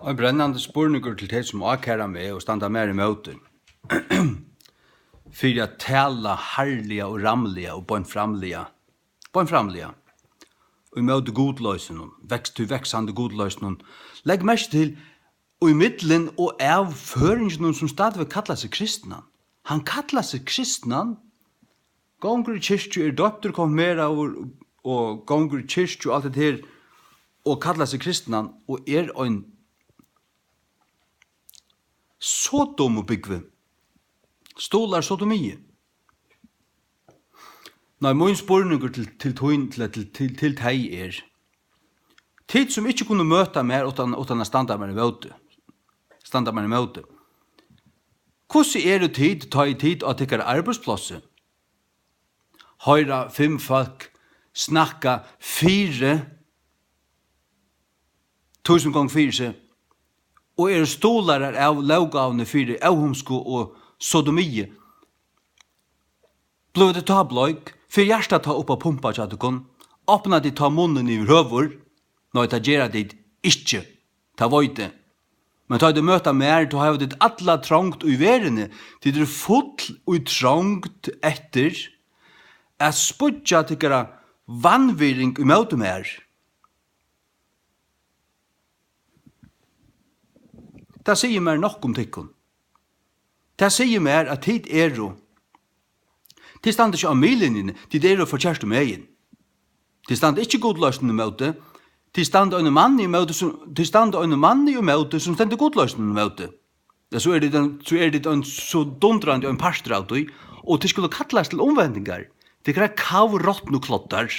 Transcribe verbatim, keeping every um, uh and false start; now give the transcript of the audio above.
Ein brennandi spurningur til tey, sum ákæra meg og standa mær ímóti, fyri at tala harðliga og ramliga og beinframliga, beinframliga, ímóti gudloysinum, veks-, tí vaksandi gudloysinum. Legg merki til, í millum og av føroyinginum, sum stadigvæk kallar seg kristnan. Hann kallar seg kristnan, gongur í kirkju, er doyptur, konfirmeraður og gongur í kirkju og alt hetta her, og kallar seg kristnan og er ein sodomubúgvi, stuðlar sodomi. Nei, mín spurningur til, til tín, til, til, til, til tey er: Tit, sum ikki kunnu møta mær uttan, uttan at standa mær ímóti, standa mær ímóti, hvussu eru tit, tá ið tit á tykkara arbeiðsplássi hoyra fimm fólk snakka fyri tí, sum gongur fyri seg, og eru stuðlarar av lóggávuni fyri óhumsku og sodomi? Blíva tit tá bleik? Fer hjartað tá upp at pumpa hjá tykkum? Opna tit tá munnin yvirhøvur? Nei, tað gera tit ikki. Tað veit eg. Men tá tit møta mær, tá hava tit alla trongd í verðini. Tit eru full í trongd eftir at spýggja tykkara vanvirðing ímóti mær. Tað sigur mær nokk um tykkum. Tað sigur mær, at tit eru, tit standa ikki á miðlinjuni, tit eru forkertu megin. Tit standa ikki gudloysinum ímóti, tit standa einum manni ímóti, sum, tit standa einum manni ímóti, sum stendur gudloysinum ímóti. Ja, so eru tit ein, so eru tit ein, so dundrandi ein partur av tí, og tit skulu kallast til umvendingar. Tykkara kavrotnu kloddar.